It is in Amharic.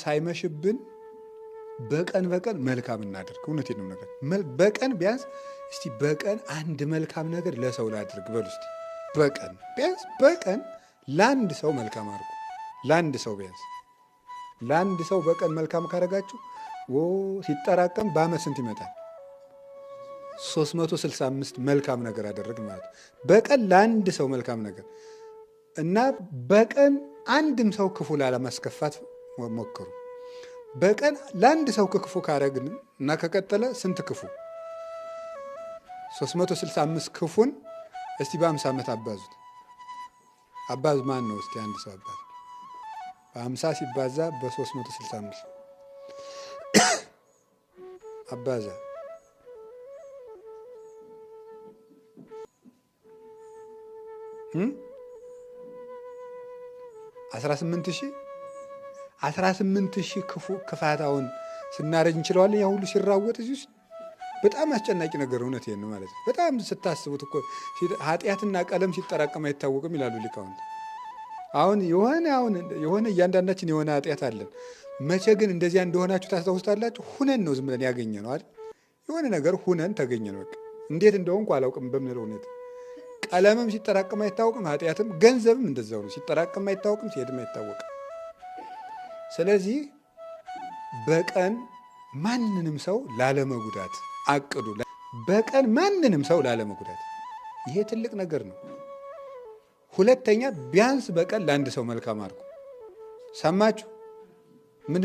ሳይመሽብን በቀን በቀን መልካም እናድርግ። እውነቴን ነው ነገር በቀን ቢያንስ እስቲ በቀን አንድ መልካም ነገር ለሰው ላድርግ በሉ እስቲ። በቀን ቢያንስ በቀን ለአንድ ሰው መልካም አድርጉ። ለአንድ ሰው ቢያንስ ለአንድ ሰው በቀን መልካም ካደረጋችሁ ሲጠራቀም በዓመት ስንት ይመጣል? 365 መልካም ነገር አደረግን ማለት ነው። በቀን ለአንድ ሰው መልካም ነገር እና በቀን አንድም ሰው ክፉ ላለማስከፋት ሞክሩ። በቀን ለአንድ ሰው ክፉ ካረግን እና ከቀጠለ ስንት ክፉ 365 ክፉን እስቲ በ50 ዓመት አባዙት። አባዝ ማን ነው? እስቲ አንድ ሰው አባዝ በ50 ሲባዛ በ365 አባዛ 18,000 18,000 ክፉ ክፋታውን ስናረጅ እንችለዋለን። ያ ሁሉ ሲራወጥ እዚህ ውስጥ በጣም አስጨናቂ ነገር እውነት ነው ማለት ነው። በጣም ስታስቡት እኮ ኃጢአትና ቀለም ሲጠራቀም አይታወቅም ይላሉ ሊቃውንት። አሁን የሆነ አሁን የሆነ እያንዳንዳችን የሆነ ኃጢአት አለን። መቼ ግን እንደዚያ እንደሆናችሁ ታስታውሳላችሁ? ሁነን ነው ዝም ብለን ያገኘ ነው አይደል? የሆነ ነገር ሁነን ተገኘ ነው። በቃ እንዴት እንደሆንኩ አላውቅም በምንለው ሁኔታ ቀለምም ሲጠራቀም አይታወቅም። ኃጢአትም ገንዘብም እንደዛው ነው። ሲጠራቀም አይታወቅም፣ ሲሄድም አይታወቅም። ስለዚህ በቀን ማንንም ሰው ላለመጉዳት አቅዱ። በቀን ማንንም ሰው ላለመጉዳት፣ ይሄ ትልቅ ነገር ነው። ሁለተኛ ቢያንስ በቀን ለአንድ ሰው መልካም አድርጉ። ሰማችሁ? ምን